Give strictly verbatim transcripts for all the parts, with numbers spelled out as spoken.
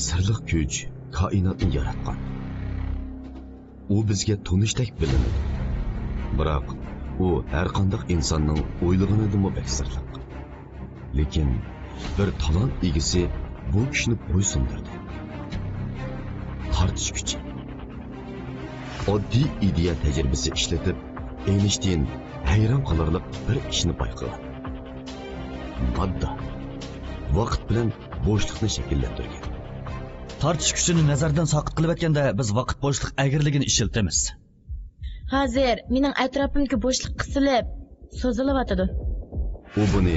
سىرلىق كۈچ كائىناتنى ياراتقان. ئۇ بىزگە تونۇشتەك بىلىنىدۇ. بىراق، ئۇ ھەر قانداق ئىنساننىڭ ئويلىغىنىدىنمۇ بەك سىرلىق. لېكىن، بىر تالانت ئىگىسى بۇ كۈچنى بويسۇندۇردى. تارتىش كۈچى. ئاددىي ئىدىيە تەجرىبىسى ئىشلىتىپ، ئېينىشتىين ھەيران قالارلىق بىر ئىشنى بايقىغان. ماددا ۋاقىت بىلەن بوشلۇقنى شەكىللەندۈرگەن. تارتىش كۈچىنى نەزەردىن ساقىت قىلىۋەتكەندە، بىز ۋاقىت بوشلۇق ئەگرىلىكىنى ئىشلىتىمىز. ھازىر مېنىڭ ئەتراپىمدىكى بوشلۇق قىسىلىپ، سوزۇلۇۋاتىدۇ. ئۇ بۇنى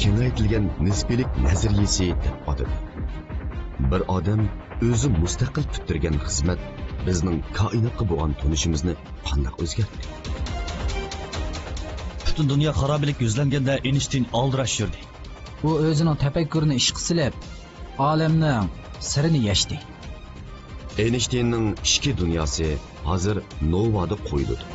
كېڭەيتىلگەن نىسپىيلىك نەزەرىيىسى دەپ ئاتىدى. بىر ئادەم ئۆزى مۇستەقىل پۈتتۈرگەن خىزمەت بىزنىڭ كائىناتقا بولغان تونۇشىمىزنى قانداق ئۆزگەرتتى؟ پۈتۈن دۇنيا خارابىلىككە يۈزلەنگەندە ئېينىشتىين ئالدىراش يۈردى. ئۇ ئۆزىنىڭ تەپەككۇرىنى ئىشقا سېلىپ، ئالەمنىڭ سىرىنى يەشتى. ئېينىشتىيننىڭ ئىچكى دۇنياسى ھازىر نوۋادا قويۇلىدۇ.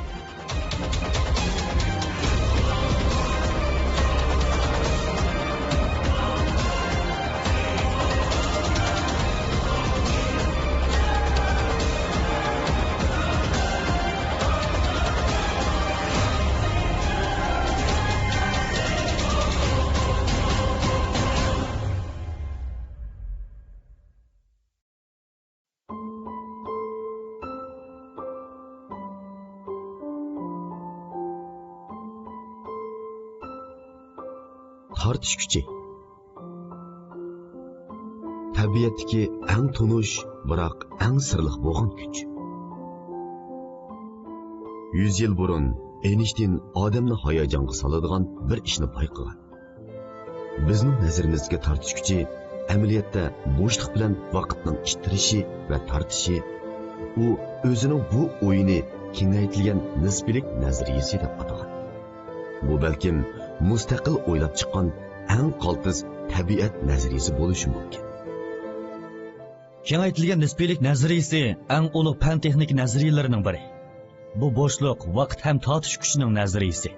تارتىش كۈچى. تەبىئەتتىكى ئەڭ تونۇش، بىراق ئەڭ سىرلىق بولغان كۈچ. يۈز يىل بۇرۇن ئېينىشتىين ئادەمنى ھاياجانغا سالىدىغان بىر ئىشنى بايقىغان. بىزنىڭ نەزىرىمىزدىكى تارتىش كۈچى ئەمەلىيەتتە بوشلۇق بىلەن ۋاقىتنىڭ ئىتتىرىشى ۋە تارتىشى. ئۇ ئۆزىنىڭ بۇ ئويىنى كېڭەيتىلگەن نىسپىيلىك نەزەرىيىسى دەپ ئاتىغان. بۇ بەلكىم مۇستەقىل ئويلاپ چىققان ئەڭ قالتىس تەبىئەت نەزەرىيىسى بولۇشى مۇمكىن. كېڭەيتىلگەن نىسپىيلىك نەزەرىيىسى ئەڭ ئۇلۇغ پەن-تېخنىكا نەزەرىيەلىرىنىڭ بىرى. بۇ بوشلۇق، ۋاقىت ھەم تارتىش كۈچىنىڭ نەزەرىيىسى.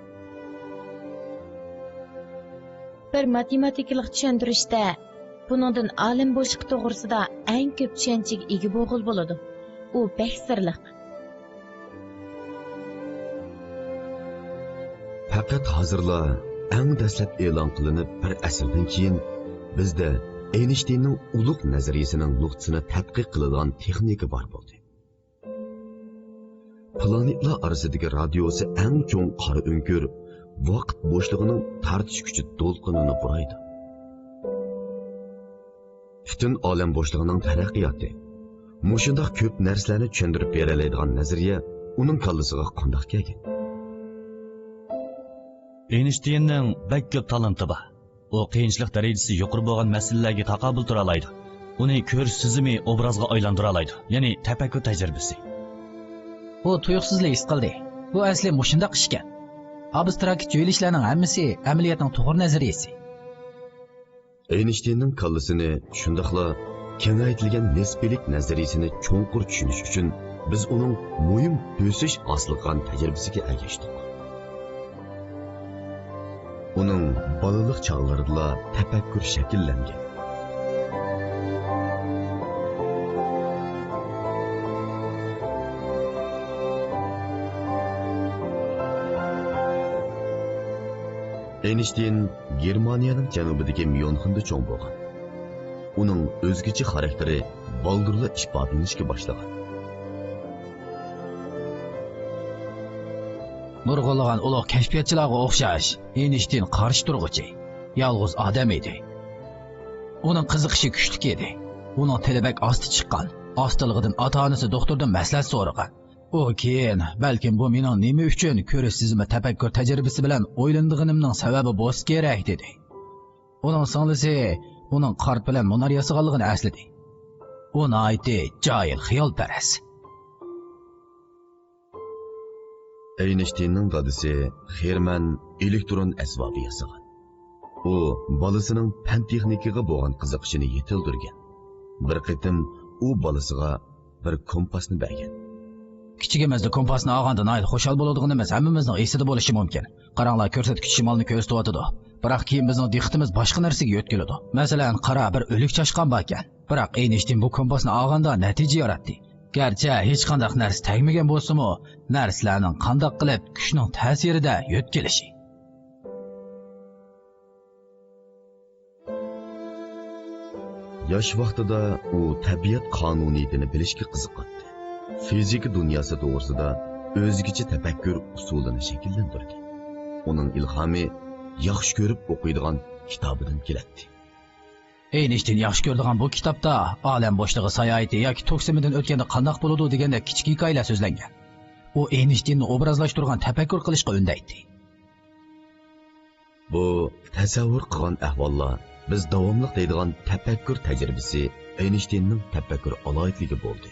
بىر ماتېماتىكىلىق چۈشەندۈرۈشتە، بۇنىڭدىن ئالەم بوشلۇقى توغرىسىدا ئەڭ كۆپ چۈشەنچىگە ئىگە بولغىلى بولىدۇ. ئۇ بەك سىرلىق. پەقەت ھازىرلا ئەڭ دەسلەپ ئېلان قىلىنىپ بىر ئەسىردىن كېيىن، بىزدە ئېينىشتىيننىڭ ئۇلۇغ نەزەرىيىسىنىڭ نۇقتىسىنى تەتقىق قىلىدىغان تېخنىكا بار بولدى. پلانېتلار ئارىسىدىكى رادىيۇسى ئەڭ چوڭ قارا ئۆڭكۈر ۋاقىت بوشلۇقىنىڭ تارتىش كۈچى دولقۇنىنى بۇرايدۇ. پۈتۈن ئالەم بوشلۇقىنىڭ تەرەققىياتى، مۇشۇنداق كۆپ نەرسىلەرنى چۈشەندۈرۈپ بېرەلەيدىغان نەزەرىيە ئۇنىڭ كاللىسىغا قانداق كەلگەن؟ ئېينىشتىيننىڭ بەك كۆپ تالانتى بار. ئۇ قىيىنچىلىق دەرىجىسى يۇقىرى بولغان مەسىلىلەرگە تاقابىل تۇرالايدۇ. ئۇنى كۆرۈش سېزىمى ئوبرازغا ئايلاندۇرالايدۇ، يەنى تەپەككۇر تەجرىبىسى. ئۇ تۇيۇقسىزلا ھېس قىلدى. بۇ ئەسلى مۇشۇنداق ئىشكەن. ئابستراكت جۆيلۈشلەرنىڭ ھەممىسى ئەمەلىيەتنىڭ توغرا نەزەرىيىسى. ئېينىشتىيننىڭ كاللىسىنى شۇنداقلا كېڭەيتىلگەن نىسپىيلىك نەزەرىيىسىنى چوڭقۇر چۈشىنىش ئۈچۈن، بىز ئۇنىڭ مۇھىم بۆسۈش ھاسىل قىلغان تەجرىبىسىگە ئەگەشتۇق. ئۇنىڭ بالىلىق چاغلىرىدىلا تەپەككۇر شەكىللەنگەن. ئېينشتىين گېرمانىيەنىڭ جەنۇبىدىكى ميۇنخېندا چوڭ بولغان. ئۇنىڭ ئۆزگىچە خاراكتېرى بالدۇرلا ئىپادىلىنىشكە باشلىغان. نۇرغۇنلىغان ئۇلۇغ كەشپىياتچىلارغا ئوخشاش، ئېينشتىين قارشى تۇرغۇچى، يالغۇز ئادەم ئىدى. ئۇنىڭ قىزىقىشى كۈچلۈك ئىدى. ئۇنىڭ تىلى بەك ئاستا چىققان. ئاستىلىقىدىن ئاتا-ئانىسى دوختۇردىن مەسلىھەت سورىغان. ئۇ كېيىن، بەلكىم بۇ مېنىڭ نېمە ئۈچۈن كۆرۈش سېزىمى تەپەككۇر تەجرىبىسى بىلەن ئويلىنىدىغىنىمنىڭ سەۋەبى بولسا كېرەك، دېدى. ئۇنىڭ سىڭلىسى ئۇنىڭ قارت بىلەن مۇنار ياسىغانلىقىنى ئەسلىدى. ئۇ ناھايىتى جاھىل، خىيالپەرەس. ئەينشتىيننىڭ دادىسى خېرمەن ئېلېكترون ئەسۋابى ياسىغان. ئۇ بالىسىنىڭ پەن-تېخنىكىغا بولغان قىزىقىشىنى يېتىلدۈرگەن. بىر قېتىم ئۇ بالىسىغا بىر كومپاسنى بەرگەن. كىچىكىمىزدە كومپاسنى ئالغاندا ناھايىتى خۇشال بولىدىغىنىمىز ھەممىمىزنىڭ ئېسىدە بولۇشى مۇمكىن. قاراڭلار، كۆرسەتكۈچ شىمالنى كۆرسىتىۋاتىدۇ. بىراق كېيىن بىزنىڭ دىققىتىمىز باشقا نەرسىگە يۆتكىلىدۇ. مەسىلەن، قارا، بىر ئۆلۈك چاشقان باركەن. بىراق ئېينىشتىن بۇ كومپاسنى ئالغاندا نەتىجە ياراتتى. گەرچە ھېچقانداق نەرسە تەگمىگەن بولسىمۇ، نەرسىلەرنىڭ قانداق قىلىپ كۈچنىڭ تەسىرىدە يۆتكىلىشى. ياش ۋاقتىدا ئۇ تەبىئەت قانۇنىيىتىنى بىلىشكە قىزىقاتتى. فىزىكا دۇنياسى توغرىسىدا ئۆزگىچە تەپەككۇر ئۇسۇلىنى شەكىللەندۈردى. ئۇنىڭ ئىلھامى ياخشى كۆرۈپ ئوقۇيدىغان كىتابىدىن كېلەتتى. ئېينىشتىن ياخشى كۆرىدىغان بۇ كىتابتا ئالەم بوشلۇقى ساياھىتى ياكى توك سىمىدىن ئۆتكەندە قانداق بولىدۇ دېگەندەك كىچىك ھېكايىلەر سۆزلەنگەن. ئۇ ئېينىشتىننى ئوبرازلاشتۇرغان تەپەككۇر قىلىشقا ئۈندەيتتى. بۇ تەسەۋۋۇر قىلغان ئەھۋاللار بىز داۋاملىق دەيدىغان تەپەككۇر تەجرىبىسى، ئەينشتىيننىڭ تەپەككۇر ئالاھىدىلىكى بولدى.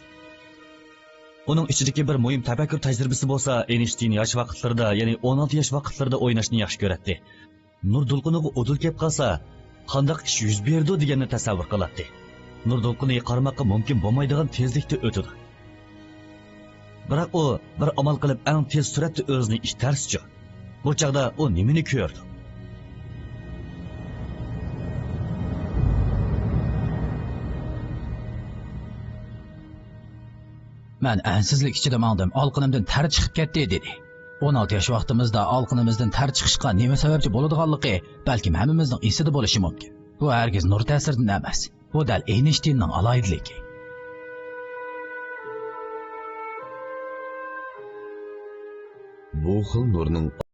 ئۇنىڭ ئىچىدىكى بىر مۇھىم تەپەككۇر تەجرىبىسى بولسا، ئەينشتىين ياش ۋاقىتلىرىدا، يەنى ئون ئالتە ياش ۋاقىتلىرىدا ئويناشنى ياخشى كۆرەتتى. نۇر دولقۇنىغا ئۇدۇل كەپ قالسا، قانداق ئىش يۈز بېرىدۇ دېگەننى تەسەۋۋۇر قىلاتتى. نۇر دولقۇنى قارىماققا مۇمكىن بولمايدىغان تېزلىكتە ئۆتىدۇ. بىراق ئۇ بىر ئامال قىلىپ ئەڭ تېز سۈرئەتتە ئۆزىنى ئىتتەرسىچۇ؟ بۇ چاغدا ئۇ نېمىنى كۆرىدۇ؟ مەن ئەنسىزلىك ئىچىدە ماڭدىم، ئالقىنىمدىن تەر چىقىپ كەتتى، دېدى. ئون ئالتە ياش ۋاقتىمىزدا ئالقىنىمىزدىن تەر چىقىشقا نېمە سەۋەبچى بولىدىغانلىقى بەلكىم ھەممىمىزنىڭ ئېسىدە بولۇشى مۇمكىن. بۇ ھەرگىز نۇر تەسىرىدىن ئەمەس. بۇ دەل ئېينشتىيننىڭ ئالاھىدىلىكى. بۇ خىل نۇرنىڭ